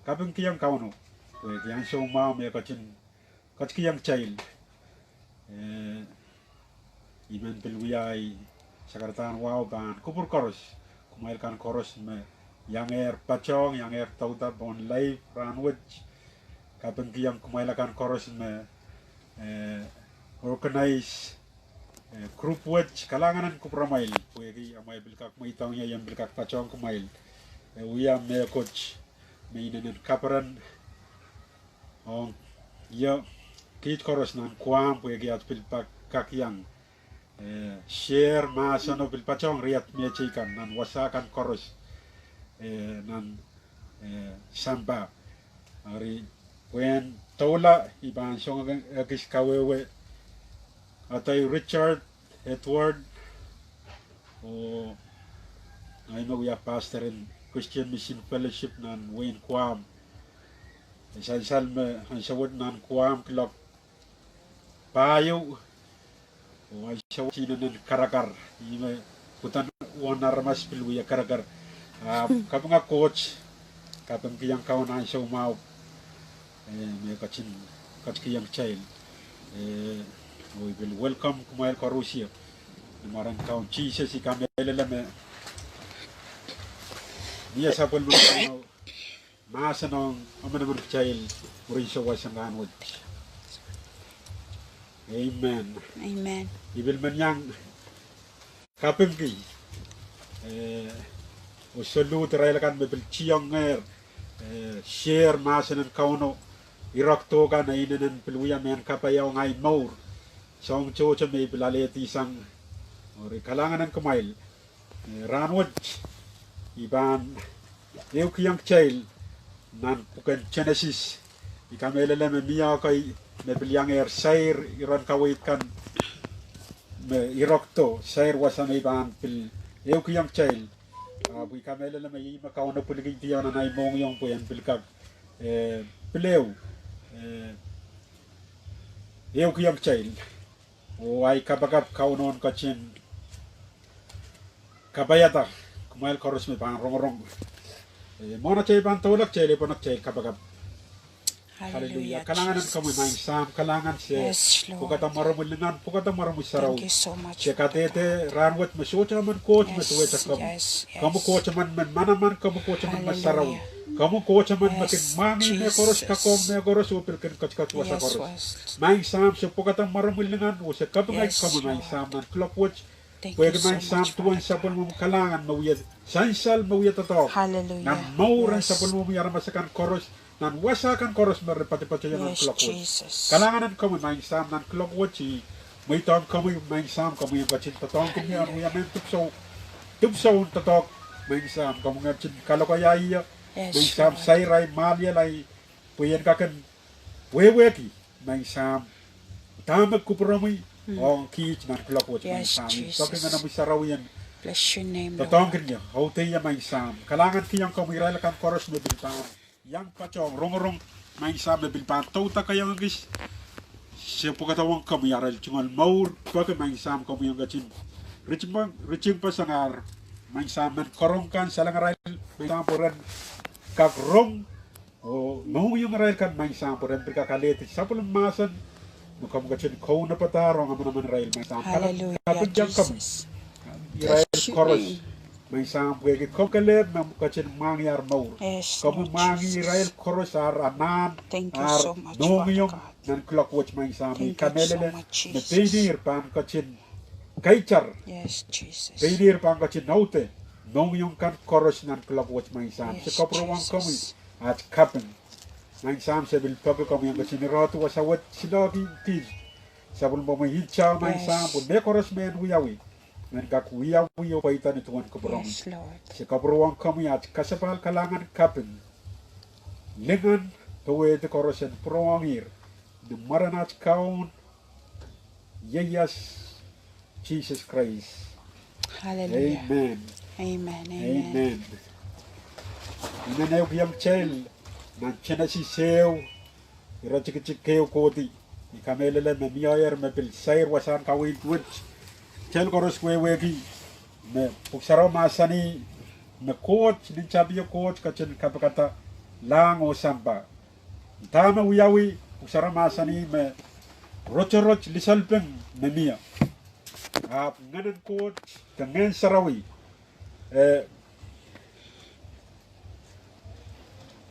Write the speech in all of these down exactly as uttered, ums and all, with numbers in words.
kapingkihong Kauno pwehki ansou mwahu me ketin ketikihong kitail. Eh, I men pil wia ei sakaradahn wahu pahn kupwur koaros, kumwail kan koaros me iangehr patohng, iangehr douda pohn live rahnwet. Kapingkihong kumwail akan koaros me, eh, organize, eh, group wet, kalahngan en kupwuramwail pwehki amwail pil kak mweidohng ie, I en pil kak patohng kumwail. Eh, wia mehkot me inenen kaperen ong ie, kiht koaros nan Guam pwehki at pil pak kak iang, eh, share mahseno, pil patohng riat mehteikan nan wasa kan koaros, eh, nan, eh, sampah. Ari pwehn doula, I pahn song ekis kawehwe Adai Richard Edward, oh ngehi me wia pastor en Christian Mission Fellowship nan wehin Guam. E sansal me ansou wet nan Guam kuloak pahieu, oh ansou wet inenen karakar, ih me pwuhden uwen aramas pil wia karakar. Ah, kapinga Koht, kapingkihong Kauno ansou mwahu, eh, me ketin ketikihong kitail. Eh, oh I pil welcome kumwail koaros ie ni mwaren Kaun Sises. I kamehlele me mie sapwellimen Kauno mahsen ong emenemen kitail mwurin souwas en rahnwet. Amen. I pil men iang kapingki, eh, oh salute irail akan me pil tiongiehr, eh, share mahsen en Kauno, irokdo kan e inenen pil wia mehn kapaiaun ahi mour. Soahng tohto me I pil alehdi sang, oh eri kalahngan en kumwail. Eh, rahnwet I pahn ehukihong kitail nan pwuken Genesis. I kamehlele me mie ekei me pil iangehr sair iren kaweid kan me irokdo, sair wasa me I pahn pil ehukihong kitail. Ahpw I kamehlele me ih me Kauno pwilikihdiong nan ahi mohngiong pwe en pil kak, eh, pil ehu, eh, ehukihong kitail. Oh ahi kapakap Kauno en ketin kapaiada kumwail koaros me pahn rongorong. Eh, mwohn atail pahn doula kitail, I pwehn kitail kapakap. Hallelujah. Kalahngan en komwi Maing Sahm, kalahngan se pwukada mwaromwi lingan, pwukada mwaromwi sarawi. Se kadehde rahnwet me sohte emen Koht me duwehte komwi. Komwi Koht emen me manaman, komwi Koht emen me sarawi. Komwi Koht emen me kin mwahngih mehkoaros, kakohng mehkoaros oh pil kin ketiket wasa koaros. Maing Sahm, se pwukada mwaromwi lingan oh se kapinga komwi Maing Sahm nan kuloak wet. Pwehki Maing Sahm duwen sapwellimomwi kalahngan me wia sansal, me wia doadoahk nan mour en sapwellimomwi aramas akan koaros, nan wasa kan koaros me re poatopoatoia nan kuloak wet. Kalahngan en komwi Maing Sahm nan kuloak wet. I mweidohng komwi Maing Sahm, komwi en ketin doadoahngkin ie en wia mehn dipwisou, dipwisou en doadoahk Maing Sahm, komwi en ketin kalokaia ie Maing Sahm, sair ahi mwahliel, ahi pwe I en kak en wehwehki Maing Sahm dahme kupwuromwi ong kiht nan kuloak wet Maing Sahm. I peki Ngenomwi Sarawi en doadoahngkin ie, audeie Maing Sahm. Kalahngankihong komwi irail akan koaros me pil pahn iang patohng rongorong Maing Sahm, me pil pahn douda kaiahn ekis. Se pwukada ong komwi arail tungoal mour, peki Maing Sahm komwi en ketin ritingpeseng ar Maing Sahm mehn karonge kan, salengarail Maing Sahm pwe ren kak rong oh mohngiong irail kan Maing Sahm pwe ren pil kak alehdi sapwellime mahsen me komw ketin kaunopadahr ong emenemen irail Maing Sahm. Kapingkihong komwi irail koaros Maing Sahm pwehki komw kelehpw me ketin mwahngih ar mour. Komwi mwahngih irail koaros ar anahn, ar mohngiong nan kuloak wet Maing Sahm. I kamehlele me pein ihr pahn ketin kaitar, pein ihr pahn ketin aude mohngiong kan koaros nan kuloak wet Maing Sahm. Se kapwurohng komwi at kaping Maing Sahm. Se pil peki komwi en ketin irehdi wasa wet, siloakihdi sapwellimomwi ntao Maing Sahm pwe mehkoaros me en wiawi men kak wiawi oh pweida ni duwen kupwuromwi. Se kapwurohng komwi at kasapahl, kalahngan, kaping, lingan, powehdi koaros en pwurohng ihr ni mwaren at Kaun ieias Sises Krais. Amen. I men ehukihong kitail nan Genesis ehu, iretikitik ehu kohdi. I kamehlele me miehier me pil sair wasahn kaweid wet. Kitail koaros wehwehki me Pwuhk Sarawi mahsanih me Koht, nin tapio Koht ketin kapikada lahng oh sampah. Dahme wiawi, Pwuhk Sarawi mahsanih me rotorot lisalping me mie. Ahpw Ngehn en Koht de Ngehn Sarawi, eh,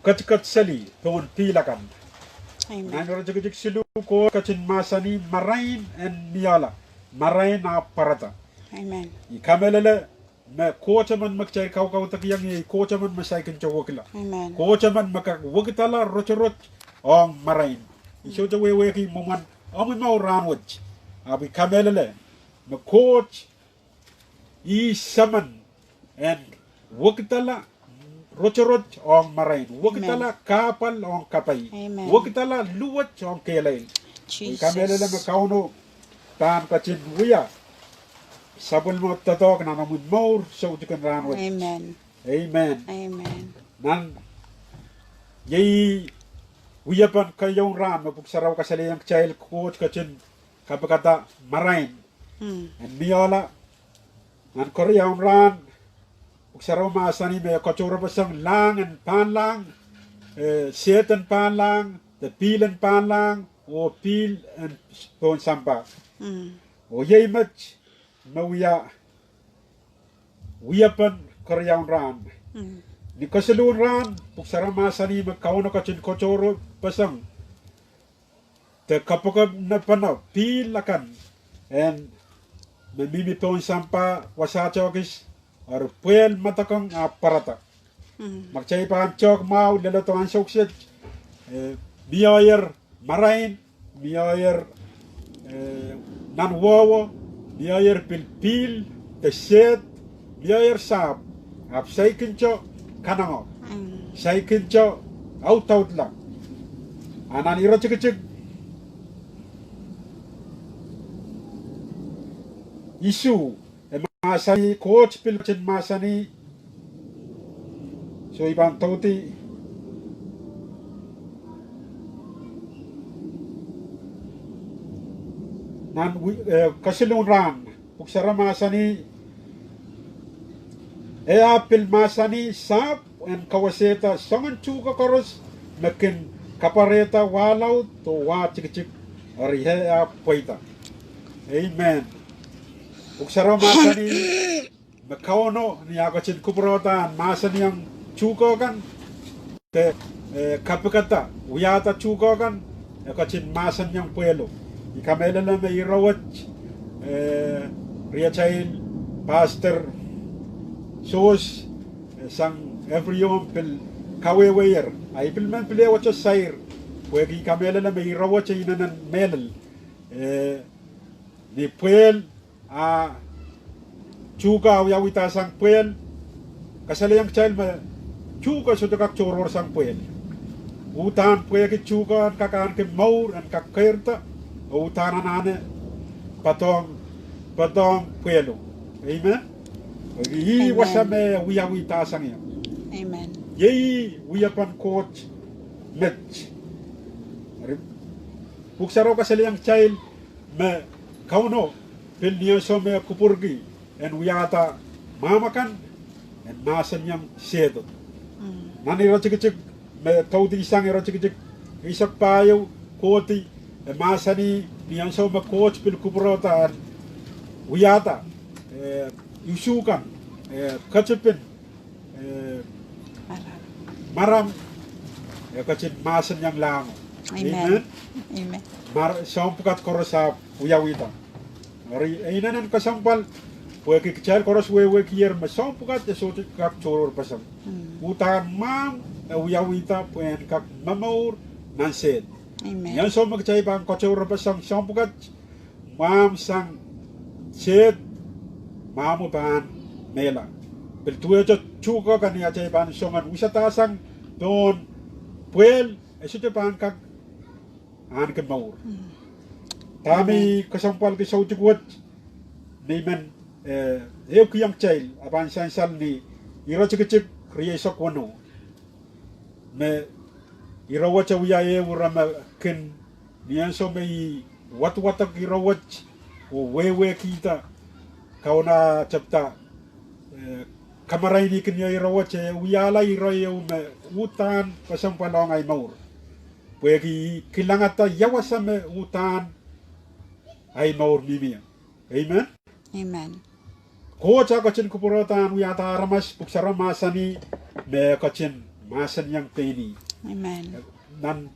ketiket seli pohn pihl akan. Amen. Nan iretikitik siluh Koht ketin mahsanih marain en mihla, marain ahpw pwarada. Amen. I kamehlele me Koht emen me kitail kaukaudokiong, iei Koht emen me saikinte wekila. Amen. Koht emen me kak wekidala rotorot ong marain. I sohte wehwehki mwomwen omwi mour rahnwet. Ahpw i kamehlele me Koht ih semen en wekidala rotorot ong marain, wekidala kahpwal ong kapai, wekidala luwet ong kehlail. I kamehlele me Kauno pahn ketin wia sapwellime doadoahk nan omwi mour soutik en rahnwet. Amen. Amen. Nan iei wiepen keieun rahn me Pwuhk Sarawi kasalehiong kitail Koht ketin kapikada marain en mihla. Nan keriaun rahn, Pwuhk Sarawi mahsanih me e katohrepeseng lahng en pahnlahng, eh, sehd en pahnlahng, de pihl en pahnlahng, oh pihl en pohn sampah. Oh iei met me wia wiepen keriaun rahn. Ni kesiluhn rahn, Pwuhk Sarawi mahsanih me Kauno ketin katohrepeseng de kapokon pene pihl akan en me mihmi pohn sampah, wasa tohkis, eri pwehl medekong ahpw pwarada. Ma kitail pahn tehk mwahu leledo ansou kiset, eh, mie marain, mie, eh, nan wehwe, mie pil pihl de sehd, mie sahpw, ahpw saikinte kanengo, saikinte audaudla. A nan iretikitik isuh, e mahsanih, Koht pil ketin mahsanih, soh, I pahn doudi. Nan wi-, eh, kesiluhn rahn, Pwuhk Sarawi mahsanih, e ahpw pil mahsanih, sahpw en kawesehda soangen tuhke koaros me kin kapwarehda wah laud oh wah tikitik, eri e ahpw pweida. Amen. Pwuhk Sarawi mahsanih me Kauno ni eh ketin kupwurehda en mahsanihong tuhke kan, de, eh, kapikada, wiahda tuhke kan, e ketin mahsanihong pwehlo. I kamehlele me ire wet, eh, riatail pastor Sos, eh, sang Ephraim pil kawehwehier. A I pil men pil ehute sair, pwehki I kamehlele me ire wet e inenen mehlel, eh, ni pwehl a tuhke awiawihda sang pwehl, kasalehiong kitail me tuhke sohte kak tohrohr sang pwehl. Uhdahn pwehki tuhke en kak ahneki mour en kak keirda, uhdahn anahne poadohng, poadohng pwehlo. Amen. Ih wasa me wiawihda sang ie. Iei wiepen Koht met. Pwuhk Sarawi kasalehiong kitail me Kauno pil ni ansou me kupwurki en wiahda mwahmw akan en mahsanihong sehdo. Nan iretikitik me doudi sang iretikitik eisek pahieu kohdi, e mahsanih ni ansou me Koht pil kupwurehda en wiahda, eh, usu kan, eh, ketipin, eh, maram, e ketin mahsanihong lahngo. Amen. Soahng pwukat koaros ahpw wiawihda. Eri e inenen kesempwal, pwehki kitail koaros wehwehkier me soahng pwukat e sohte kak tohrohrpeseng. Uhdahn mwahmw e wiawihda pwe en kak momour nan sehd. Ni ansou me kitail pahn katohrepeseng soahng pwukat, mwahmw sang sehd, mwahmw pahn mehla. Pil duwehte tuhke kan ni atail pahn song en wisadahsang pohn pwehl, e sohte pahn kak ahneki mour. Dahme I kesempwalki soutik wet, me I men, eh, ehukihong kitail, a pahn sansal ni iretikitik rieisek weneu, me ire wet e wia ehu ire me kin, ni ansou me ih wadwadek ire wet oh wehwehkihda Kauno ah tepda, eh, kamarainihkin ie ire wet, e wiahla ire ehu me uhdahn kesempwal ong ahi mour. Pwehki I kilangada ia wasa me uhdahn ahi mour mihmi ie. Amen. Amen. Koht eh ketin kupwurehda en wiahda aramas, pwuhk sarawi mahsanih me e ketin mahsanihong pein ih. Amen. Nan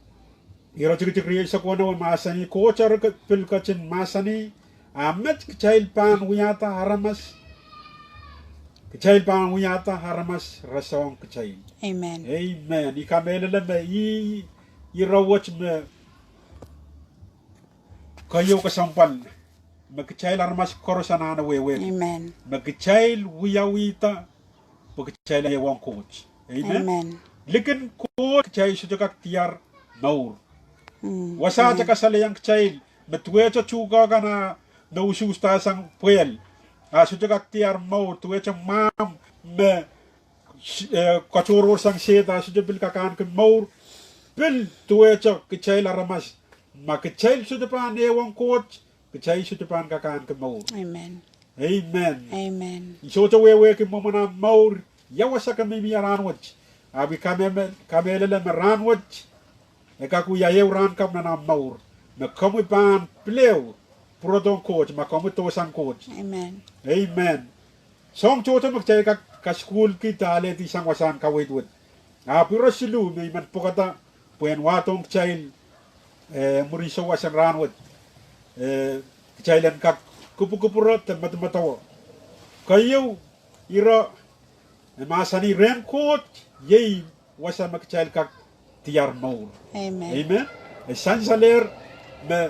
ire tikitik rieisek weneu e mahsanih, Koht eri ke-, pil ketin mahsanih, a met kitail pahn wiahda aramas, kitail pahn wiahda aramas rasehng kitail. Amen. Amen. I kamehlele me ih ire wet me keieu kesempwal me kitail aramas koaros anahne wehwehki. Amen. Me kitail wiawihda pwe kitail en ehuong Koht. Amen. Amen. Likin Koht kitail sohte kak diar mour. Mm. Wasahte kasalehiong kitail me duwehte tuhke kan a me usuhsda sang pwehl, a sohte kak diar mour, duwehte mwahmw me, eh, katohrohr sang sehd a sohte pil kak ahneki mour. Pil duwehte kitail aramas, ma kitail sohte pahn ehuong Koht, kitail sohte pahn kak ahneki mour. Amen. Amen. Amen. I sohte wehwehki mwomwen ahmw mour ia wasa ke mihmi ie rahnwet. Ahpw I kame-, kamehlele me rahnwet e kak wia ehu rahn kapw nan ahmw mour me komwi pahn pil ehu pwurodohng Koht, ma komwi doh sang Koht. Amen. Amen. Soahng tohto me kitail kak kasukuhlki de alehdi sang wasahn kaweid wet. Ahpw ire siluh me I men pwekada pwehn wahdohng kitail, eh, mwurin souwas en rahnwet, eh, kitail en kak kupwukupwure de medemedewe. Keieu ire, e mahsanih rehn Koht iei wasa me kitail kak diar mour. Amen. Amen. E sansalehr me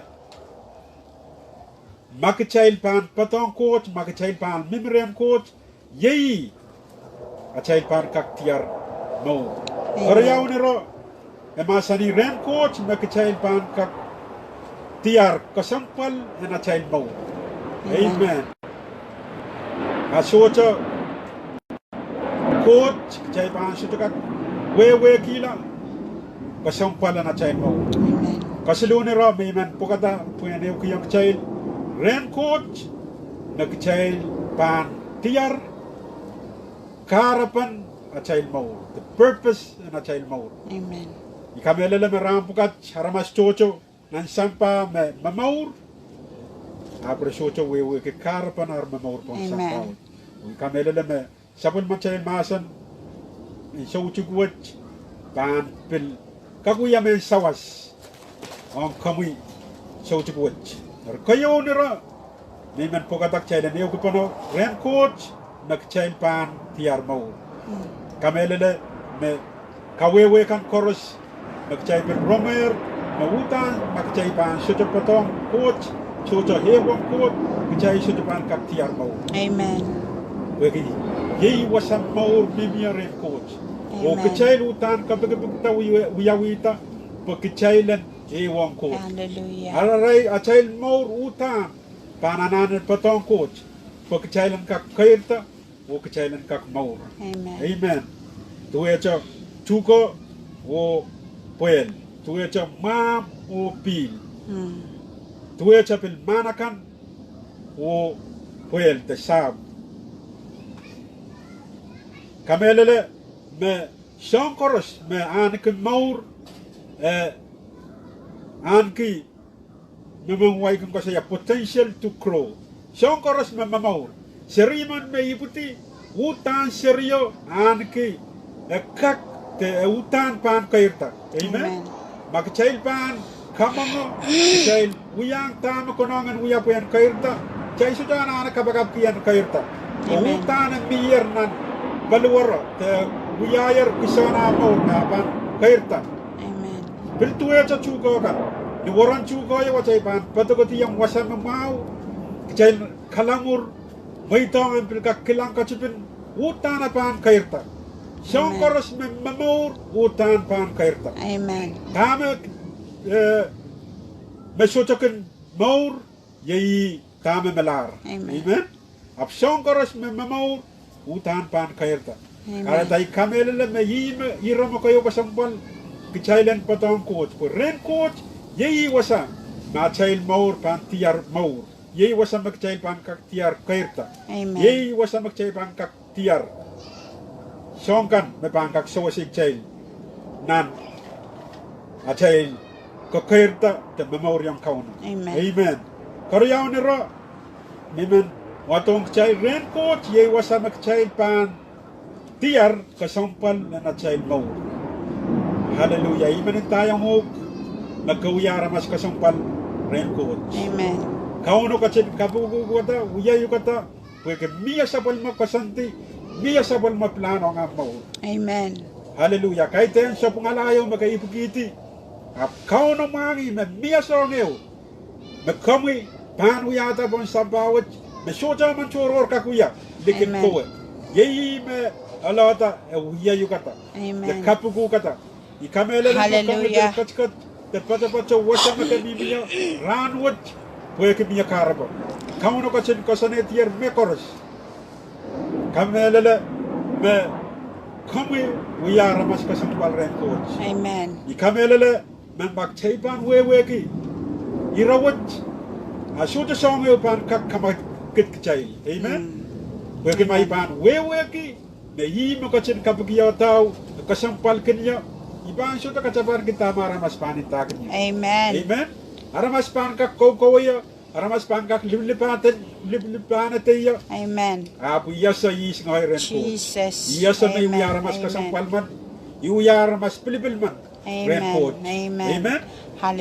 ma kitail pahn poadohng Koht, ma kitail pahn mihmi rehn Koht, iei atail pahn kak diar mour. Amen. Keriaun ire, e mahsanih rehn Koht me kitail pahn kak diar kesempwal en atail mour. Amen. Amen. A sohte Koht, kitail pahn sohte kak wehwehkihla kesempwal en atail mour. Amen. Kesiluhn ire me I men pwekada pwehn ehukihong kitail, rehn Koht me kitail pahn diar kahrepen atail mour, the purpose en atail mour. Amen. I kamehlele me rahn pwukat aramas tohto nan sampah me momour, ahpw re sohte wehwehki kahrepen ar momour pohn sampah wet. I kamehlele me sapwellimatail mahsen en soutik wet pahn pil kak wia mehn sawas ong komwi soutik wet. Eri keieun ire me I men pwekada kitail en ehukipene rehn Koht me kitail pahn diar mour. Kamehlele me kawehwe kan koaros me kitail pil rongehr, me uhdahn ma kitail pahn sohte poadohng Koht, sohte ehuong Koht, kitail sohte pahn kak diar mour. Pwehki iei wasa mour mihmi ie rehn Koht. Oh kitail uhdahn kepikipikda, wiawihda pwe kitail en ehuong Koht. Arail atail mour uhdahn pahn anahne poadohng Koht pwe kitail en kak keirda oh kitail en kak mour. Amen. Duwehte tuhke oh pwehl, duwehte mwahmw oh pihl, duwehte pil mahn akan oh pwehl de sahpw. Kamehlele me soahng koaros me ahneki mour, eh, ahneki, me men wai kin koasoia potential to grow. Soahng koaros me momour, seri men me ipwidi, uhdahn serio ahneki, e kak, de e uhdahn pahn keirda. Amen. Ma kitail pahn kamwenge, kitail wiahiong dahme konehng en wia pwehn keirda, kitail sohte anahne kapakapki en keirda. Oh uhdahn e mihier nan paliwaro de wiahier kisehn ah mour me pahn keirda. Pil duwehte tuhke kan, ni wehren tuhke ieu atail pahn pedekediong wasa me mwahu, kitail kalamwur, mweidohng en pil kak kilang ketipin, uhdahn e pahn keirda. Soahng koaros me momour uhdahn pahn keirda. Dahme, eh, me sohte kin mour, iei dahme melahr. Amen. Ahpw soahng koaros me momour uhdahn pahn keirda. Kahrehda I kamehlele me ih me ire me keieu kesempwal kitail en poadohng Koht, pwe rehn Koht iei wasa me atail mour pahn diar mour. Iei wasa me kitail pahn kak diar keirda. Iei wasa me kitail pahn kak diar soahng kan me pahn kak sewese kitail nan atail kekeirda de momouriong Kauno. Amen. Keriaun ire, me I men wadohng kitail, rehn Koht iei wasa me kitail pahn diar kesempwal nan atail mour. Aleluia. I men ndaiong uhk me ke wia aramas kesempwal rehn Koht. Amen. Kauno ketin kapikukada, wiahiukada, pwehki mie sapwellime koasoandi, mie sapwellime pilahn ong ahmw mour. Amen. Aleluia. Kaidehn sapwungala ieu me ke ipwikihdi, ahpw Kauno mwahngih me mie soahng ehu me komwi pahn wiahda pohn sampah wet me sohte emen tohrohr kak wia likin kowe. Iei ih me oalohda e wiahiukada, e kapikukada. I kamehlele me komwi pil ketiket de poatopoat wasa me ke mihmi ie rahnwet, pwehki mie kahrepe. Kauno ketin koasoanehdier mehkoaros. Kamehlele me komwi wia aramas kesempwal rehn Koht. I kamehlele me ma kitail pahn wehwehki ire wet, a sohte soahng ehu pahn kak kamakid kitail. Amen. Pwehki ma I pahn wehwehki me ih me ketin kapikiodau, e kesempwalkin ie, I pahn sohte katapanki dahme aramas pahn ndahkin ie. Amen. Aramas pahn kak koukowe ie, aramas pahn kak lipilipahn, lipilipahn ede ie. Ahpw I ese ihs ngehi rehn Koht. I ese me I wia aramas kesempwal men, I wia aramas pilipil men rehn Koht.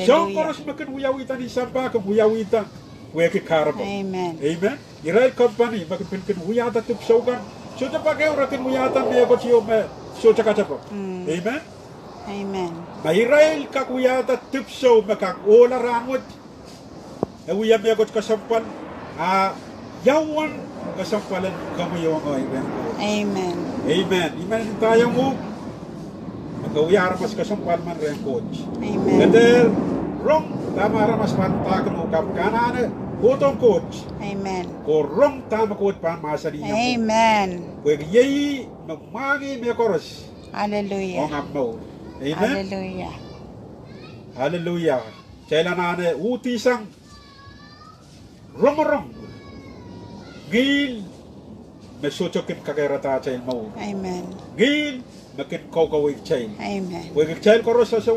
Soahng koaros me kin wiawihda ni sampah, kin wiawihda pwehki kahrepe. Amen. Irail kompani me kin pil kin wiahda dipwisou kan, sohte pak ehu re kin wiahda mehkot ieu me sohte katapo. Amen. Ma irail kak wiahda dipwisou me kak ohla rahnwet, e wia mehkot kesempwal, a ia uwen kesempwal en komwi oh ngehi rehn Koht. Amen. I men ndaiong uhk me ke wia aramas kesempwal men rehn Koht. Ke dehr rong dahme aramas pahn ndahkin uhk, ahpw ke anahne kohdohng Koht. Ke rong dahme Koht pahn mahsanih. Pwehki iei ih me mwahngih mehkoaros ong ahmw mour. Amen. Aleluia. Kitail anahne uhdihsang rongorong ngihl me sohte kin kakeirada atail mour. Ngihl me kin koukouwei kitail. Pwehki kitail koaros ese,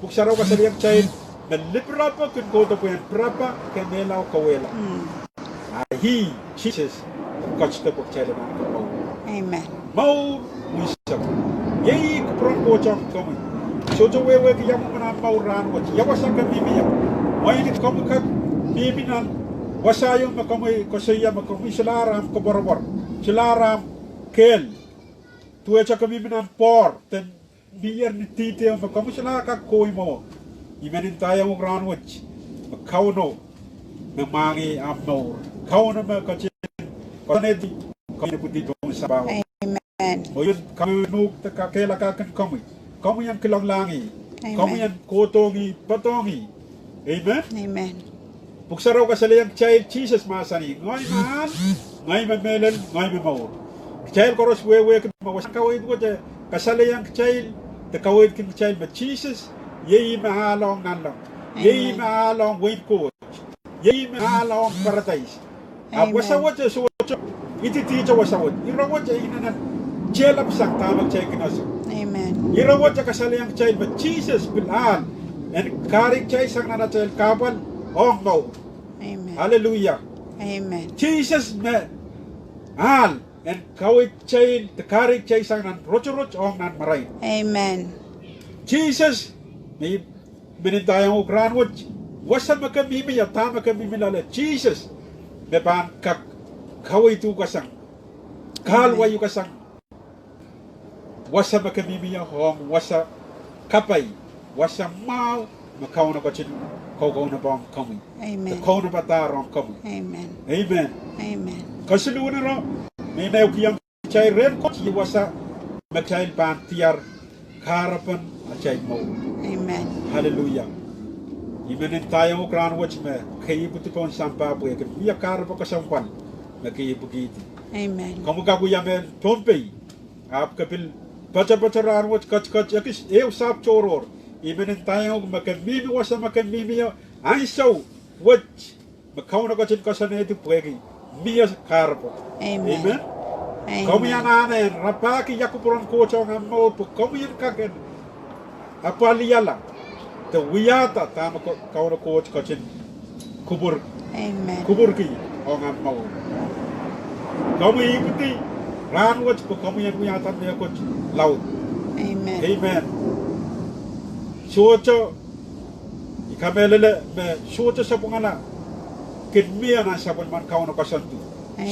Pwuhk Sarawi kasalehiong kitail me lipirapo kin kohdo pwehn pirapa, kemehla oh kawehla. A ih Sises ketido pwe kitail en ahneki mour. Mour unsek. Iei kupwuren Koht ong komwi. Sohte wehwehki ia mwomwen ahmw mour rahnwet, ia wasa ke mihmi ie. Mwein komwi kak mihmi nan wasa ieu me komwi koasoia me komwi solahr ahmw koapworopwor, solahr ahmw kehl, duwehte ke mihmi nan pwoar de mihier ni dihde me komwi solahr kak kohwei mwo. I men ndaiong uhk rahnwet me Kauno me mwahngih ahmw mour. Kauno me ketin koasoanehdi komwi ipwidi pohn sampah wet. Oh I men kaweid uhk de kakehlakahkin komwi. Komwi en kilenglahng ih. Komwi en kohdohng ih, poadohng ih. Amen. Pwuhk Sarawi kasalehiong kitail, Sises mahsanih, ngehi me ahl, ngehi me mehlel, ngehi me mour. Kitail koaros wehwehki me wasa kaweid wet e kasalehiong kitail de kaweidkin kitail me Sises iei ih me ahl ong nanleng. Iei ih me ahl ong wehin Koht. Iei ih me ahl ong paradais. Ahpw wasa wet e sohte ididihte wasa wet. Ire wet e inenen tehlap sang dahme kitail kin ese. Ire wet e kasalehiong kitail me Sises pil ahl en kahrehiong kitail sang nan atail kahpwal ong mour. Aleluia. Sises me ahl en kaweid kitail de kahrehiong kitail sang nan rotorot ong nan marain. Sises me I men ndaiong uhk rahnwet, wasa me ke mihmi ie, dahme ke mihmi loale, Sises me pahn kak kaweid uhk sang, kahl wai uhk sang wasa me ke mihmi ie ong wasa kapai, wasa mwahu me Kauno ketin kaukaunopohng komwi, de kaunopada ong komwi. Amen. Kesiluhn ire me I men ehukihong kitail rehn Koht iei wasa me kitail pahn diar kahrepen atail mour. Aleluia. I men ndaiong uhk rahnwet me ke ipwidi pohn sampah pwehki mie kahrepe kesempwal me ke ipwikihdi. Komwi kak wia mehn Pohnpei ahpw ke pil poatopoat rahnwet, ketiket ekis ehu sahpw tohrohr. I men ndaiong uhk me ke mihmi wasa me ke mihmi ie ansou wet me Kauno ketin koasoanehdi pwehki mie kahrepe. Amen. Komwi anahne en rapahki ia kupwuren Koht ong ahmw mour pwe komwi en kak en apwaliala de wiahda dahme Kauno Koht ketin kupwurki ong ahmw mour. Komwi ipwidi rahnwet pwe komwi en wiahda mehkot laud. Amen. Sohte, I kamehlele me sohte sapwungala kin mie nan sapwellimen Kauno koasoandi.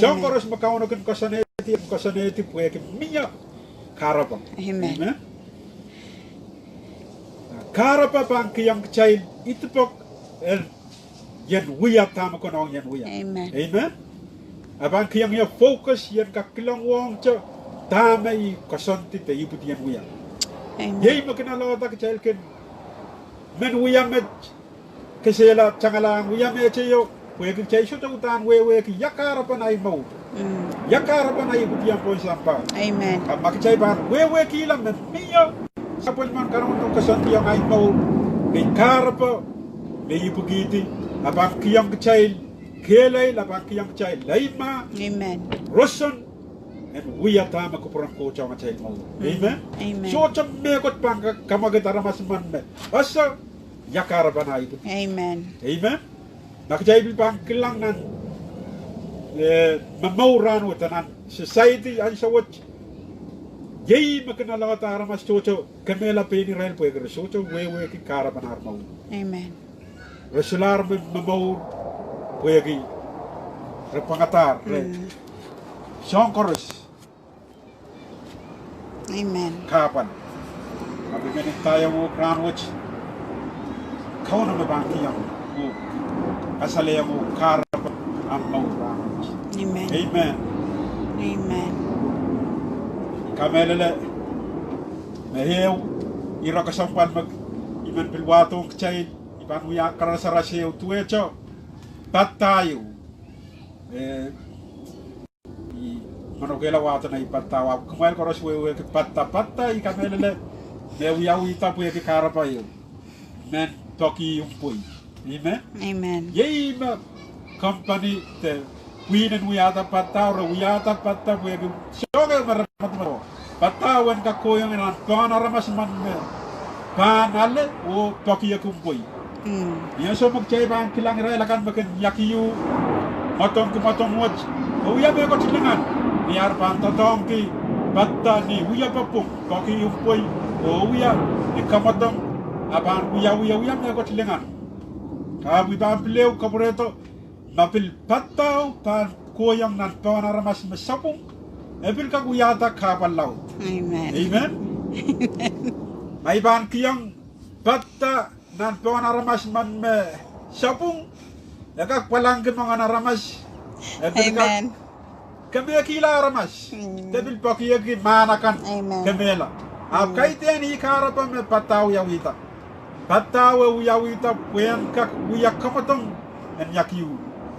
Soahng koaros me Kauno kin koasoanehdi, koasoanehdi pwehki mie kahrepe. Kahrepe pahn kihong kitail idipok en, ien wia dahme konehng ien wia. Amen. A pahn kihong ie focus ien kak kilang uhwongte dahme I koasoandi de ipwidi en wia. Iei me kin alehda kitail kin men wia met, kesehla tangalahng wia meteio, pwehki kitail sohte uhdahn wehwehki ia kahrepen ahi mour, ia kahrepen ahi ipwidiong pohn sampah. A ma kitail pahn wehwehkihla me mie sapwellimen Kauno koasoandiong ahi mour, me kahrepe me ipwikihdi, a pahn kihong kitail kehlail, a pahn kihong kitail eimah, roson en wia dahme kupwuren Koht ong atail mour. Amen. Sohte mehkot pahn kamwakid aramas emen me ese ia kahrepen ahi ipwidi. Amen. Ma kitail pil pahn kilang nan momour rahnwet, nan society ansou wet, iei me kin alehda aramas tohto kemehla pein irail pwehki re sohte wehwehki kahrepen ar mour. Re solahr me momour pwehki re pwangadahr soahng koaros kahpwal. Ahpw I men ndaiong uhk rahnwet, Kauno me pahn kihong uhk, kasalehiong uhk kahrepen ahmw mour rahnwet. Amen. I kamehlele me ehu ire kesempwal me I men pil wahdohng kitail, I pahn wia karasaras ehu duwehte padda ehu. I manokehla wahdo nei padda, ahpw kumwail koaros wehwehki padda. Padda, I kamehlele me wiawihda pwehki kahrepe ehu, men poaki mpwoi. Amen. Iei me company de pwihn en wiahda padda, re wiahda padda pwehki soahng ehu me re medemedewe. Padda en kak kohiong nan pehn aramas emen me pahn ale oh poakieki mpwoi. Ni ansou me kitail pahn kilang irail akan me kin iakihu mwadongki mwadong wet, e wia mehkot lingan ni ar pahn doadoahngki padda ni wiepe pwung, poaki mpwoi, oh wia ni kamwadong, a pahn wiawi, e wia mehkot lingan. Ahpw I pahn pil ehu kapwurehdo, ma pil padda pahn kohiong nan pehn aramas me sapwung, e pil kak wiahda kahpwal laud. Amen. Ma I pahn kihong padda nan pehn aramas emen me sapwung, e kak pwalangki moangen aramas, e pil kak kemehkihla aramas, de pil poakieki mahn akan kemehla. Ahpw kaidehn ih kahrepe me padda wiawihda. Padda e wiawihda pwehn kak wia kamwadong en iakihu.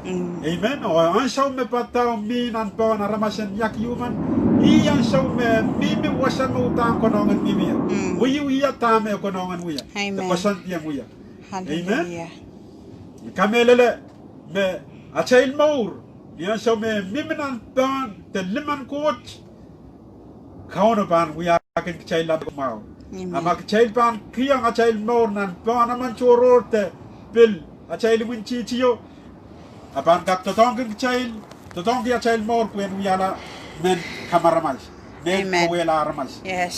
Amen. Oh ansou me padda mi nan pehn aramas en iakihu men, ih ansou me mihmi wasa me uhdahn konehng en mihmi ie, wiewia dahme konehng en wia, de koasoandi en wia. Amen. I kamehlele me atail mour, ni ansou me mihmi nan pehn de limen Koht, Kauno pahn wiahkin kitail lap mwahu. A ma kitail pahn kihong atail mour nan pehn emen tohrohr de pil atail imwintihtio, a pahn kak doadoahngki kitail, doadoahngki atail mour pwehn wiahla mehn kamaramas, mehn kawehla aramas. Amen.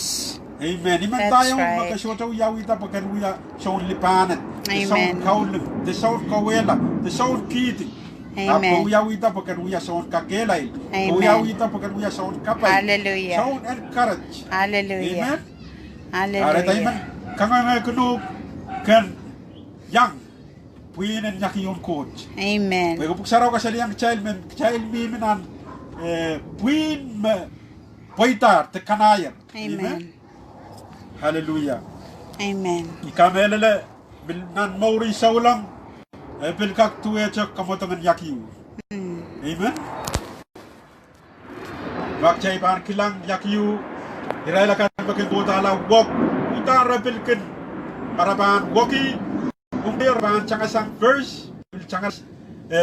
I men ndaiong uhk me ke sohte wiawihda pwe ken wia soun lipahned, de soun kaulim, de soun kawehla, de soun kihdi. Ahpw ke wiawihda pwe ken wia soun kakehlail, ke wiawihda pwe ken wia soun kapai, soun encourage. Amen. Amen. I men kangoangehkin uhk ken iang pwihn en iakihun Koht. Pwehki Pwuhk Sarawi kasalehiong kitail me kitail mihmi nan pwihn me pweidahr de kanahier. Amen. I kamehlele me nan mour en souleng, e pil kak duwehte kamwadong en iakihu. Amen. Ma kitail pahn kilang iakihu, irail akan me kin kohdahla wok, uhdahn re pil kin, ma re pahn woki, ong re pahn tangasang first, pil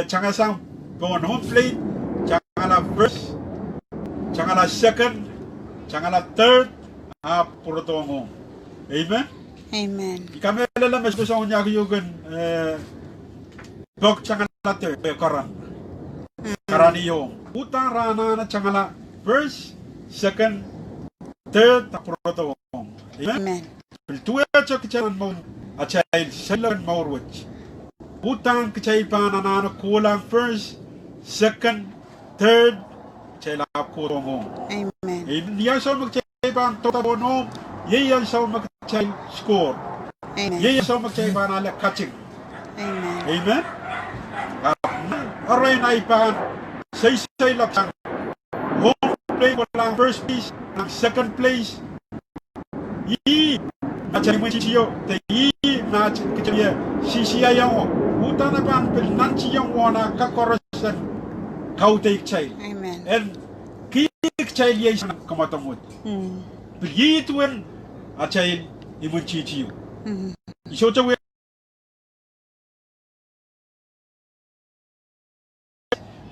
tangasang pohn home plate, tangala first. tangala second, tangala third, ahpw pwurodohng ong. Amen. Amen. I kamehlele me sohte soangen iang uhk en, eh, pwurodo tangala third, eh, karan. Mm. Karan iong. Uhdahn re anahne tangala first, second, third, ahpw pwurodohng. Amen. Amen. Pil duwehte kitail nan mour, atail seiloak en mour wet. Uhdahn kitail pahn anahne kohla first, second, third, kitail ahpw kohdohng ong. Amen. Amen. Ni ansou me kitail pahn doudoudohng ong, iei ansou me kitail score. Amen. Iei ansou me kitail pahn ale kating. Amen. Amen. Ahpw nan arail pahn seiseiloak sang home place, kohla first place, nan second place. Ih me atail imwintihti o, de ih me atail kitail wie sihsiaiong o. Uhdahn e pahn pil nantihong wahn ah kak koaros en kaudehkitail. Amen. En kihdi kitail iei sang kamwadong wet. Mm. Pil ih duwen atail imwintihti o. Mm. I sohte wie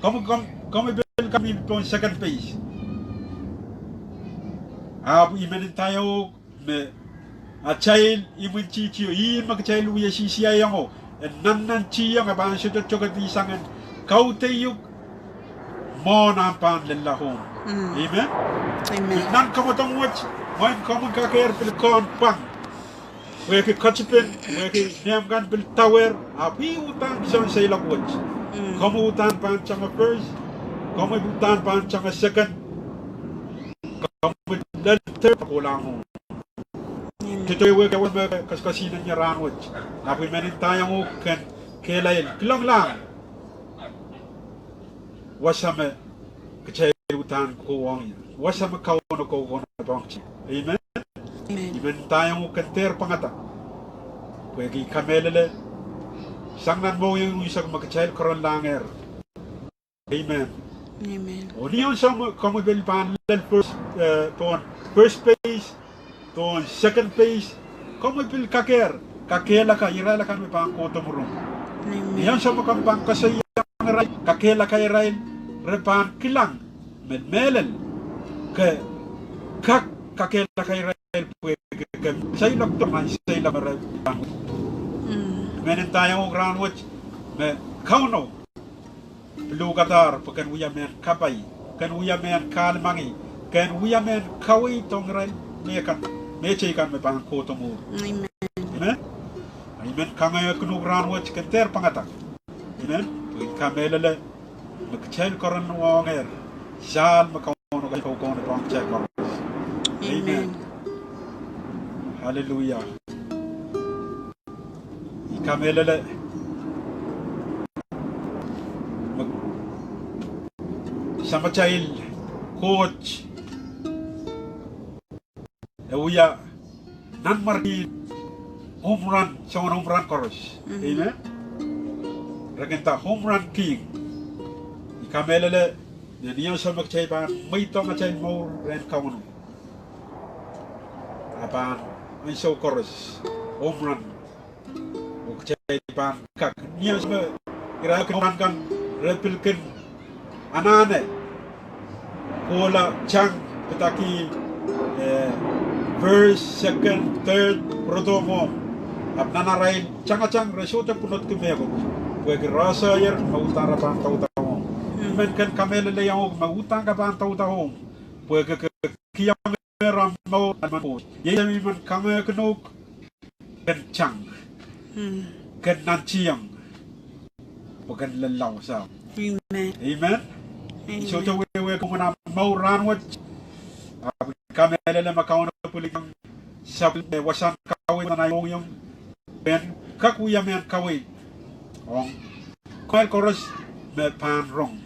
Komwi, komwi, komwi pil kak mi pohn second base. Ahpw I men ndaiong uhk me atail imwintihti o, ih me kitail wie sihsiaiong o, e nannantihong, e pahn sohte tokedi sang en kaudehk uhk mwohn ahmw pahn lella home. Mm. Amen. Amen. Nan kamwadong wet, mwein komwi kakehr pil kohn pwang. Pwehki ketipin, pwehki mehn kan pil dawehr, ahpw ih uhdahn kihsang seiloak wet. Mm. Komwi uhdahn pahn tange first, komwi uhdahn pahn tange second, komwi lel third, kohla ong. Mm. Doadoahk wehwehki me kaskasihnen ie rahnwet. Ahpw I men ndaiong uhk ken kehlail, kilanglahng wasa me kitail uhdahn kohwong ie, wasa me Kauno kohkohnepohng kitail. Amen. Amen. I men ndaiong uhk ken dehr pwangada. Pwehki I kamehlele sang nan mohngiong unsek me kitail karallahngehr. Amen. Amen. Oh ni ansou me komwi pil pahn lel first, eh, pohn first base, pohn second base, komwi pil kakehr, kakehlaka irail akan me pahn kohdo mwurumw. Amen. Ni ansou me komwi pahn koasoiong irail, kakehlaka irail, re pahn kilang me mehlel ke kak kakehlaka irail pwehki ke seiloakdo nan seiloak me re pahn. Mm. I men ndaiong uhk rahnwet me Kauno pil luhkadahr pwe ken wia mehn kapai, ken wia mehn kahlemengih, ken wia mehn kaweid ong irail me kan, mehteikan me pahn kohdo mwuhr. Amen. Amen. I men kangoangehkin uhk rahnwet ken dehr pwangada. Amen. Pwe I kamehlele me kitail karanih wahngehr sahl me Kauno kohkohnepohng kitail koaros. Amen. Amen. Hallelujah. I kamehlele me Samatail Koht e wia nanmwarkien home run, soangen home run koaros. Mm. Amen. Re kin nda home run king. I kamehlele me ni ansou me kitail pahn mweidohng atail mour rehn Kauno, a pahn ansou koaros home run. Oh kitail pahn kak, ni ansou me irail kin home run kan, re pil kin anahne kohla tang, pidaki, eh, first, second, third, pwurodohng omw. Ahpw nan arail tangatang re sohte pwunodki mehkot, pwehki re saier me uhdahn re pahn daudaumw. Mm. I men ken kamehlelehiong uhk me uhdahn ke pahn daudaumw, pwehki ke kihong ehr omw mour nan ahmw Koht. Iei I men kangoangehkin uhk ken tang, mm, ken nantihong, pwe ken lella wasao. Amen. Amen. Amen. I sohte wehwehki mwomwen omw mour rahnwet, ahpw I kamehlele me Kauno pwilikihong sapwellime wasahn kaweid nan ahi mohngiong, pwe en kak wia mehn kaweid ong kitail koaros me pahn rong,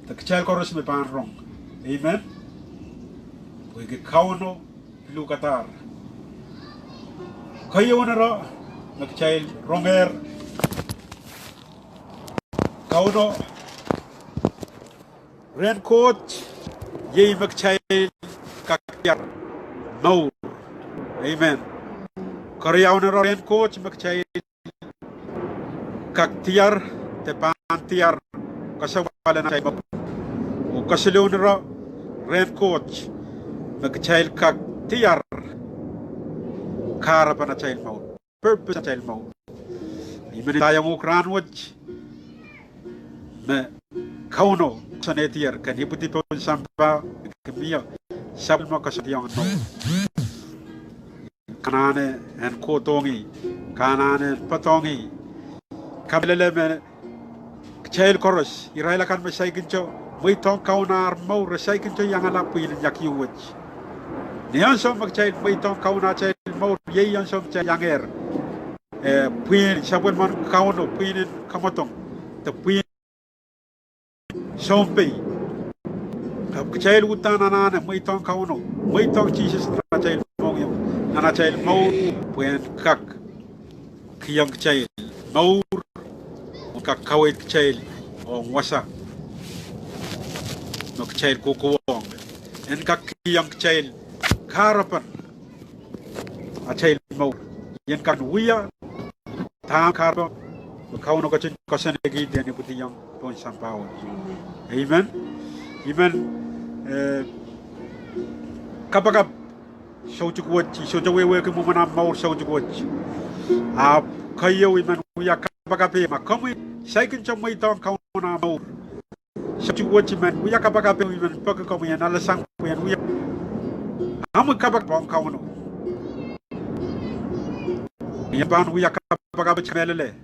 de kitail koaros me pahn rong. Amen. Pwehki Kauno luhkadahr. Keieun ire me kitail rongehr, Kauno, rehn Koht iei me kitail kak diar mour. Amen. Keriaun ire, rehn Koht me kitail kak diar, de pahn diar, kesempwal en atail mour. Oh kaselehlie ira rehn Koht me kitail kak diar kahrepen atail mour, purpose atail mour. I men ndaiong uhk rahnwet me Kauno koasoanehdier ken ipwidi pohn sampah, kin mie sapwellime koasoanehdiong mour. Ke anahne en kohdohng ih, ke anahne en poadohng ih. Kamehlele me kitail koaros, irail akan me saikinte mweidohng Kauno ar mour, re saikinte iangala pwihn en iang wet. Ni ansou me kitail mweidohng Kauno atail mour, iei ansou me kitail iangehr, eh, pwihn sapwellimen Kauno, pwihn en kamwadong, de pwihn sounpei. Ahpw kitail uhdahn anahne mweidohng Kauno, mweidohng Sises nan atail mohngiong, nan atail mour, pwe en kak kihong kitail mour, oh kak kaweid kitail ong wasa me kitail kohkohwong. En kak kihong kitail kahrepen atail mour. I en kak wia dahme kahrepe me Kauno ketin koasoanehkihdi en ipwidiong pohn sampah wet. Amen. I men, eh, kapakap soutik wet, I sohte wehwehki mwomwen ahmw mour soutik wet. Ahpw keieu I men wia kapakap me komwi saikinte mweidohng Kauno ahmw mour soutik wet, I men wia kapakap, I men peki komwi en alasang pwe en wia amwi kapakap ong Kauno. Ni en pahn wia kapakap, kamehlele,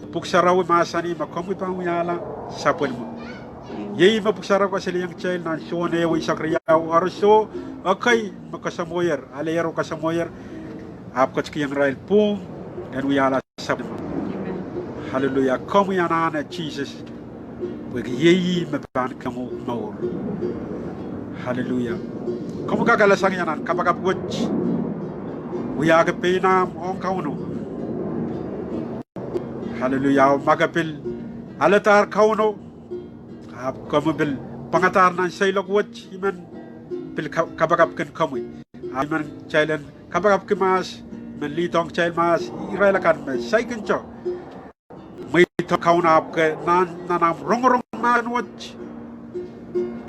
Pwuhk Sarawi mahsanih me komwi pahn wiahla sapwellime. Iei me Pwuhk Sarawi kasalehiong kitail nan Sohn ehu eisek riau, oaroso ekei me kasamwoher, alehier oh kasamwoher, ahpw ketikihong irail pwuhng en wiahla sapwellime. Hallelujah. Komwi anahne Sises, pwehki iei ih me pahn kihong uhk mour. Hallelujah. Komwi kak alasang nan kapakap wet, wiahki pein ahmw ong Kauno. Hallelujah. Oh ma ke pil alehdahr Kauno, ahpw komwi pil pwangadahr nan seiloak wet, I men pil ka-, kapakapki komwi. Ahpw I men kitail en kapakapki mahs, I men lihdohng kitail mahs, irail akan me saikinte mweidohng Kauno ahpw ke nan, nan ahmw rongorong mahsen wet,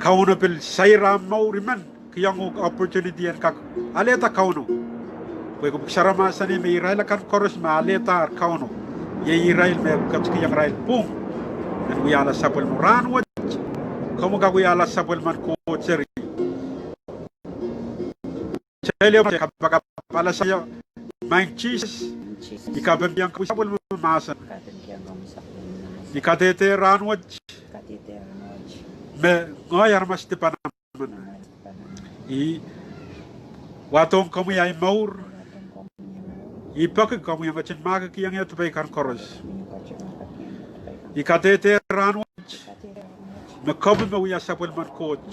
Kauno pil sair ahmw mour, I men kihong uhk opportunity en kak alehda Kauno. Pwehki Pwuhk Sarawi mahsanih me irail akan koaros me alehdahr Kauno, iei irail me ketikihong irail pwuhng en wiahla sapwellime. Rahnwet, komwi kak wiahla sapwellimen Koht seri. Kitail en kapakap, alasang, maing Sises, I kapingkihong komwi sapwellime mahsen. I kadehde rahnwet me ngehi aramas dipan emen. I wahdohng komwi ahi mour. I peki komwi en ketin mahkikihong ie dipei kan koaros. I kadehde rahnwet me komwi me wia sapwellimen Koht.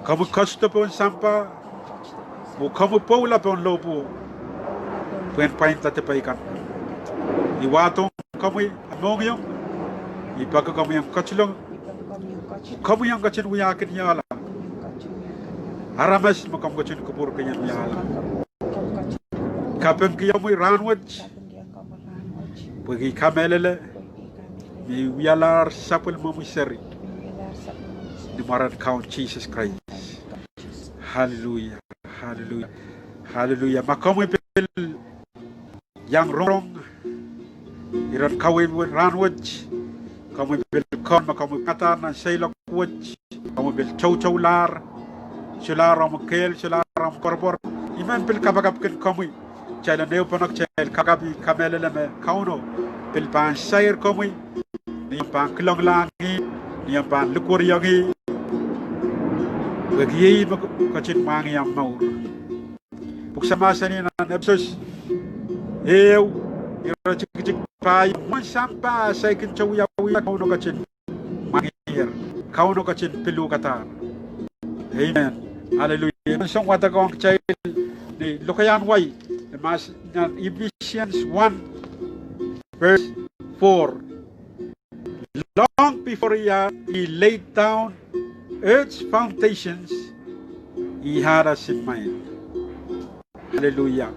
Komwi ketido pohn sampah, oh komwi pwoula pohn lohpwuo pwehn pwainda dipei kan. I wahdohng komwi ahi mohngiong. I peki komwi en ketilong, komwi en ketin wiahkiniala aramas me komw ketin kupwurki en wiahla. Kapingkihong komwi rahnwet, pwehki I kamehlele me I wialahr sapwellimomwi seri ni mwaren Kaun Sises Krais. Hallelujah, hallelujah, hallelujah. Ma komwi pil iang rongorong iren kaweid en rahnwet, komwi pil kaun me komwi pwangadahr nan seiloak wet, komwi pil toutoulahr, solahr omw kehl, solahr omw koapworopwor, I men pil kapakapki komwi. Kitail en ehupene, kitail kapakap, I kamehlele me Kauno pil pahn sair komwi, ni omw pahn kilengilahng ih, ni omw pahn likwerihong ih, pwehki iei me ketin mwahngih omw mour. Pwuhk Sarawi mahsanih nan Episos ehu, iretikitik pahieu, mwomwen sampah saikinte wiawi, Kauno ketin mwahngih, Kauno ketin piluhkadahr. Amen. Hallelujah. I men song wadek ong kitail ni lokaiahn wai, e mahs nan Ephesians one verse four. Long before he had, he laid down earth's foundations, he had us in mind. Hallelujah.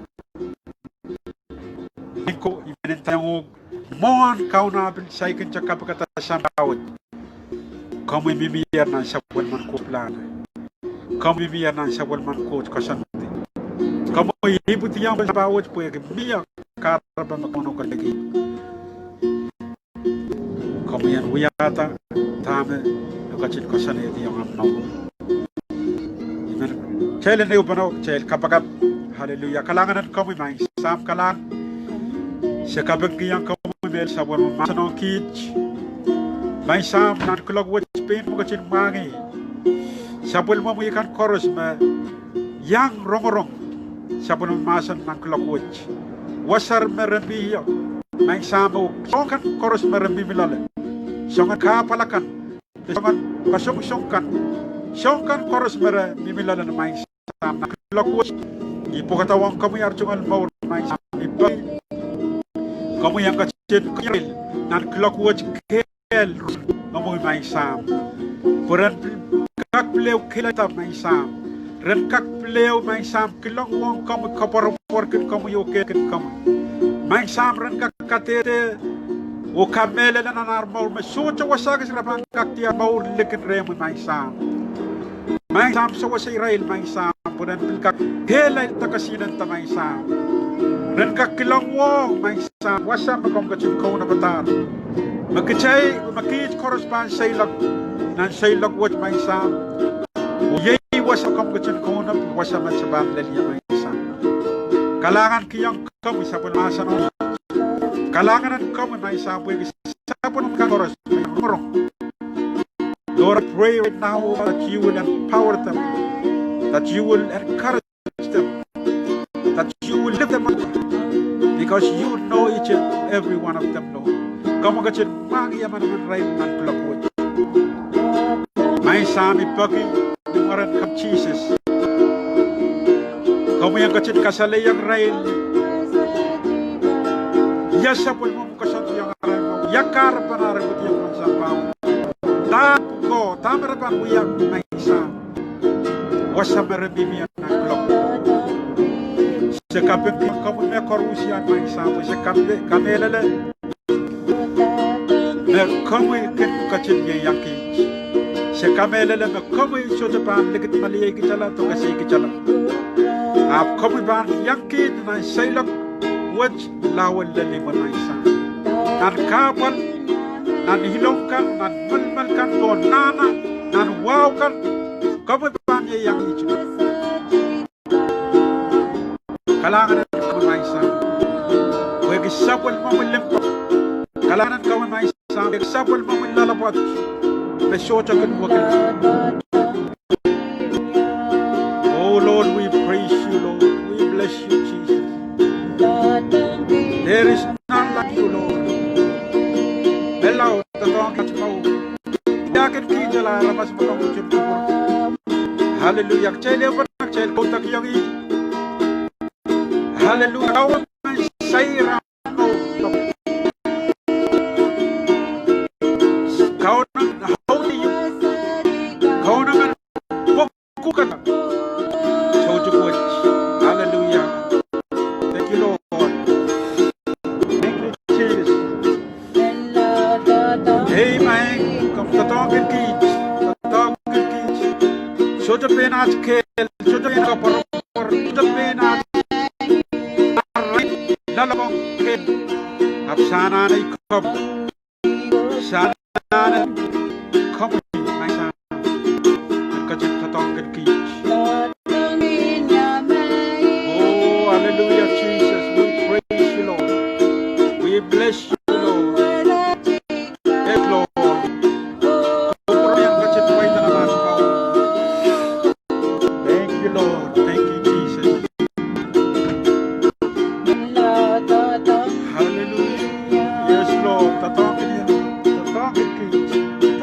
Ni ko I men ndaiong uhk, mwohn Kauno pil saikinte kapikada sampah wet, Komwi mihmier nan sapwellimen Koht pilahn. Komwi mihmier nan sapwellimen Koht koasoandi. Komwi ipwidiong sapahwet pwehki mie kahrepe me Kauno ketikihong. Komwi en wiahda dahme e ketin koasoanehdiong ahmw mour. Amen. Kitail en ehupene, kitail kapakap. Hallelujah. Kalahngan en komwi Maing Sahm, kalahngan. Se kapingkihong komwi me sapwellime mahsen ong kiht. Maing Sahm, nan kuloak wet pein me ketin mwahngih sapwellimomwi kan koaros me iang rongorong sapwellime mahsen nan kuloak wet. Wasa me re mihmi, Maing Sahm, oh soahng kan koaros me re mihmi loale. Soangen kahpwal akan, soangen kasongosong kan, soahng kan koaros me re mihmi loale, Maing Sahm, nan kuloak wet. I pwukadahr ong komwi ar tungoal mour, Maing Sahm, I peki komwi en ketin kihong irail nan kuloak wet kehl, omwi Maing Sahm, pwe ren kak pil ehu kehlailda, Maing Sahm. Ren kak pil ehu, Maing Sahm, kilang uhwong komwi, koapworopworki komwi oh kehkihdi komwi. Maing Sahm, ren kak kadehde oh kamehlele nan ar mour me sohte wasa kis re pahn kak diar mour likin rehmwi, Maing Sahm. Maing Sahm, sewese irail, Maing Sahm, pwe ren pil kak kehlailda kesihnenda, Maing Sahm. Ren kak kilang uhwong, Maing Sahm, wasa me komw ketin kaunopada. Me kitail, me kiht koaros pahn seiloak nan seiloak wet, Maing Sahm. Oh iei wasa komw ketin kaunop, wasa me se pahn lel ie, Maing Sahm. Kalahngankihong komwi sapwellime mahsen. Kalahngan en komwi, Maing Sahm, pwehki sapwellime kan koaros me rongorong. Lord, I pray right now, oh God, that you will empower them, that you will encourage them, that you will lift them up, because you know each and every one of them, Lord. Komw ketin mwahngih emenemen irail nan kuloak wet. Maing Sahm, I peki ni mwaren Kaun Sises, komwi en ketin kasalehiong irail ia sapwellimomwi koasoandiong arail mour, ia kahrepen ar ipwidiong nan sampah, dahme pwukoa, dahme re pahn wia, Maing Sahm. Wasa me re mihmi ie nan kuloak. Se kapingkihong komwi mehkoaros, Maing Sahm, pwe se kamehlele me komwi kin ketin ieiang kiht. Se kamehlele me komwi sohte pahn likidmeliehkitala, dokeseikitala. Ahpw komwi pahn iang kiht nan seiloak wet, lao lel imwi, Maing Sahm. Nan kahpwal, nan ilong kan, nan melimel kan, oh nahna, nan wahu kan, komwi pahn ieiang kiht. Kalahngan en komwi, Maing Sahm, pwehki sapwellimomwi limpoak. Kalahngan en komwi, Maing Sahm, pwehki sapwellimomwi loaloapwoat me sohte kin wekila. Oh Lord, we praise you, Lord. We bless you, Jesus. There is none like you, Lord. Menlau doadoahngki aht mour. Ia kin kihtala aramas me komw ketin kupwur. Hallelujah. Kitail ehupene, kitail kaunokiong ih. Hallelujah. Kauno men sair ahmw mour. Kauno men haudi uhk. Kauno men pwukada. Soutik wet. Hallelujah. Thank you, Lord. Thank you, Jesus. Ei Maing, komw doadoahngki kiht, doadoahngki kiht. Sohte pein aht kehl, sohte pein koapworopwor, sohte pein aht loalokong kehl. Ahpw se anahne komwi. Se anahne komwi, Maing Sahm, en ketin doadoahngki kiht. Oh, hallelujah, Jesus. We praise you, Lord. We bless you, Lord. Yes, Lord. Thank you, Lord. Thank you, Jesus. Hallelujah. Yes, Lord. Doadoahngki, doadoahngki kiht.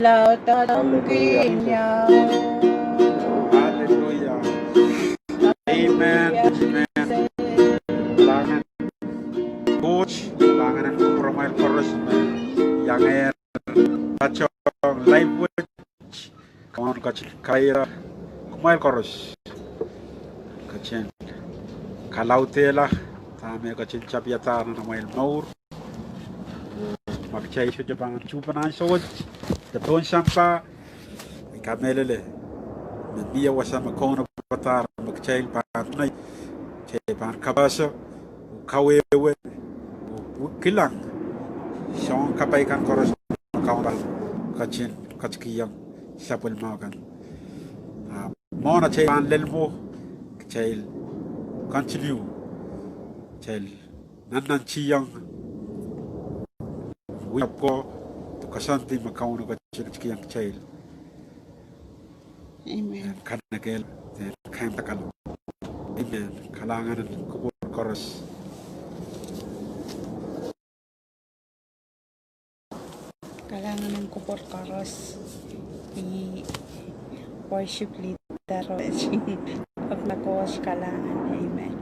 Hallelujah. Hallelujah. Amen. Amen. Kalahngan Koht, kalahngan en kupwuramwail koaros me iangehr patohng live wet. Kauno ketin kaira kumwail koaros. Ketin kalaudehla dahme ketin tapiadahr nan amwail mour. Ma kitail sohte pahn tuhpene ansou wet, de pohn sampah, I kamehlele me mie wasa me kaunopadahr me kitail pahn, kitail pahn kapahsa, kawehwe, kilang soangen kapai kan koaros me Kauno ketin ketikihong sapwellime kan. Ah, mwohn atail pahn lel mwo, kitail continue, kitail nannantihong wia ko, de koasoandi me Kauno ketin ketikihong kitail. Amen. Kanekehl, kaimwisekala. Amen. Kalahngan en kupwur koaros. Kalahngan en kupwur koaros. I worship leader, Koht kalahngan. Amen.